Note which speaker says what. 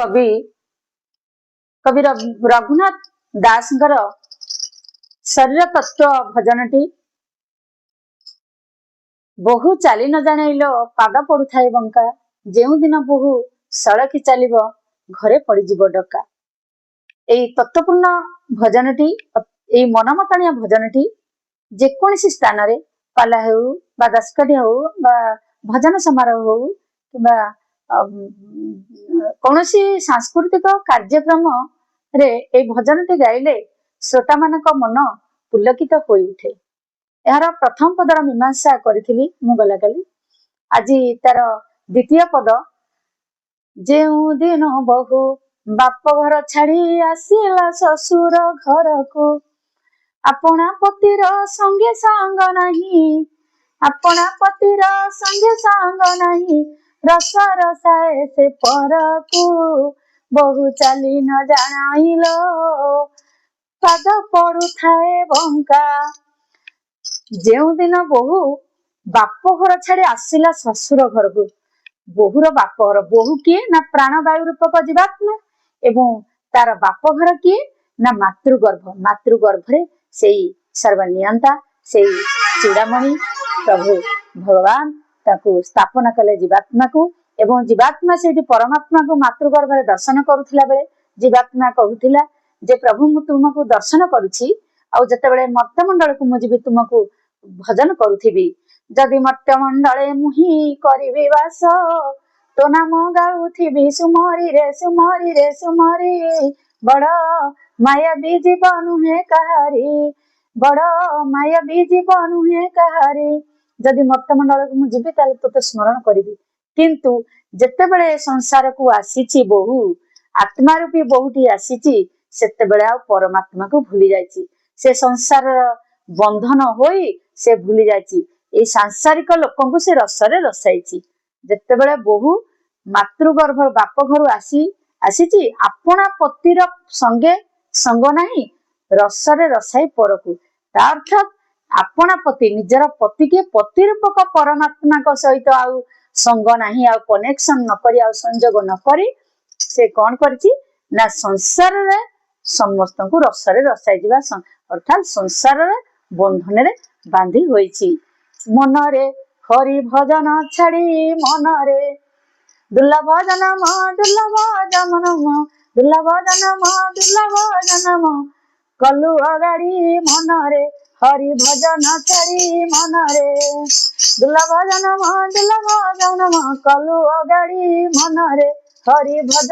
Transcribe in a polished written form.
Speaker 1: କବି କବି ରଘୁନାଥ ଦାସଙ୍କର ଶରୀର ତତ୍ତ୍ୱ ଭଜନଟି। ବୋହୂ ଚାଲି ନ ଜାଣିଲ, ପାଦ ପଡୁଥାଏ ବଙ୍କା। ଯେଉଁଦିନ ବୋହୂ ସଳଖି ଚାଲିବ, ଘରେ ପଡିଯିବ ଡକା। ଏଇ ତତ୍ତ୍ୱପୂର୍ଣ୍ଣ ଭଜନଟି, ଏଇ ମନମତାଣିଆ ଭଜନଟି ଯେକୌଣସି ସ୍ଥାନରେ, ପାଲା ହେଉ ବା ଦାସକାଠି ହଉ ବା ଭଜନ ସମାରୋହ ହଉ କିମ୍ବା କୌଣସି ସାଂସ୍କୃତିକ କାର୍ଯ୍ୟକ୍ରମରେ ଏଇ ଭଜନଟି ଗାଇଲେ ଶ୍ରୋତାମାନଙ୍କ ମନ ପୁଲକିତ ହୋଇ ଉଠେ। ଏହାର ପ୍ରଥମ ପଦର ମୀମାଂସା କରିଥିଲି ମୁଁ ଗଲାକାଲି। ଆଜି ତାର ଦ୍ୱିତୀୟ ପଦ। ଯେଉଁ ଦିନ ବୋହୂ ବାପ ଘର ଛାଡି ଆସିଲା ଶ୍ୱଶୁର ଘରକୁ, ଆପଣା ପତିର ସଙ୍ଗେ ସାଙ୍ଗ ନାହିଁ, ଆପଣା ପତିର ସଙ୍ଗେ ସାଙ୍ଗ ନାହିଁ, ରସ ରସାଏ ସେ ପରକୁ। ବୋହୂ ଚାଲି ନ ଜାଣିଲ, ପାଦ ପଡୁଥାଏ ବଙ୍କା। ଯେଉଁଦିନ ବୋହୂ ବାପ ଘର ଛାଡି ଆସିଲା ଶ୍ୱଶୁର ଘରକୁ, ବୋହୂର ବାପଘର, ବୋହୂ କିଏ ନା ପ୍ରାଣବାୟୁ ରୂପକ ଜୀବାତ୍ମା ଏବଂ ତାର ବାପଘର କିଏ ନା ମାତୃଗର୍ଭ। ମାତୃଗର୍ଭରେ ସେଇ ସର୍ବନିୟନ୍ତା, ସେଇ ଚୂଡାମଣି ପ୍ରଭୁ ଭଗବାନ ତାକୁ ସ୍ଥାପନ କଲେ ଜୀବାତ୍ମାକୁ। ଏବଂ ଜୀବାତ୍ମା ସେଇଠି ପରମାତ୍ମାକୁ ମାତୃଗର୍ଭରେ ଦର୍ଶନ କରୁଥିଲା ବେଳେ ଜୀବାତ୍ମା କହୁଥିଲା ଯେ ପ୍ରଭୁ, ମୁଁ ତୁମକୁ ଦର୍ଶନ କରୁଛି ଆଉ ଯେତେବେଳେ ମର୍ତ୍ତ୍ୟମଣ୍ଡଳକୁ ମୁଁ ଯିବି, ତୁମକୁ ଭଜନ କରୁଥିବି। ଯଦି ମର୍ତ୍ତ୍ୟମଣ୍ଡଳେ ମୁହିଁ କରିବି ବାସ, ତୋ ନାମ ଗାଉଥିବି ସୁମରିରେ ସୁମରିରେ ସୁମରି। ବଡ ମାୟାବୀ ଜୀବ ନୁହେଁ କାହାରି, ବଡ ମାୟାବୀ ଜୀବ ନୁହେଁ କାହାରି। ଯଦି ମର୍ତ୍ତ୍ୟମଣ୍ଡଳକୁ ମୁଁ ଯିବି, ତାହେଲେ ତୋତେ ସ୍ମରଣ କରିବି। କିନ୍ତୁ ଯେତେବେଳେ ସଂସାରକୁ ଆସିଛି ବୋହୂ, ଆତ୍ମା ରୂପୀ ବୋହୂଟି ଆସିଛି, ସେତେବେଳେ ଆଉ ପରମାତ୍ମାକୁ ଭୁଲି ଯାଇଛି। ସେ ସଂସାରର ବନ୍ଧନ ହୋଇ ସେ ଭୁଲି ଯାଇଛି। ଏଇ ସାଂସାରିକ ଲୋକଙ୍କୁ ସେ ରସରେ ରସାଇଛି। ଯେତେବେଳେ ବୋହୂ ମାତୃଗର୍ଭ ବାପ ଘରୁ ଆସିଛି, ଆପଣା ପତିର ସଙ୍ଗେ ସଙ୍ଗ ନାହିଁ, ରସରେ ରସାଇ ପରକୁ। ତା ଅର୍ଥ ଆପଣା ପତି, ନିଜର ପତିକି, ପତି ରୂପକ ପରମାତ୍ମାଙ୍କ ସହିତ ଆଉ ସଙ୍ଗ ନାହିଁ, ଆଉ କନେକ୍ସନ ନ କରି, ଆଉ ସଂଯୋଗ ନ କରି ସେ କଣ କରିଛି ନା ସଂସାରରେ ସମସ୍ତଙ୍କୁ ରସରେ ରସାଇଯିବା, ଅର୍ଥାତ୍ ସଂସାରରେ ବନ୍ଧନରେ ବାନ୍ଧି ହୋଇଛି। ମନରେ ହରି ଭଜନ ଛାଡି ମନରେ ଦୁର୍ଲଭ ଜନମ, ଦୁର୍ଲଭ ଜନମ, ଦୁର୍ଲଭ ଜନମ, ଦୁର୍ଲଭ ଜନମ କଲୁ ଅଗାଡି। ମନରେ ହରି ଭଜନ ଛାଡି ମନରେ ଦୁର୍ଲଭ ଜନମ, ଦୁର୍ଲଭ ଜନମ କଲୁ ଅଗାଡି। ମନରେ ହରି ଭଜନ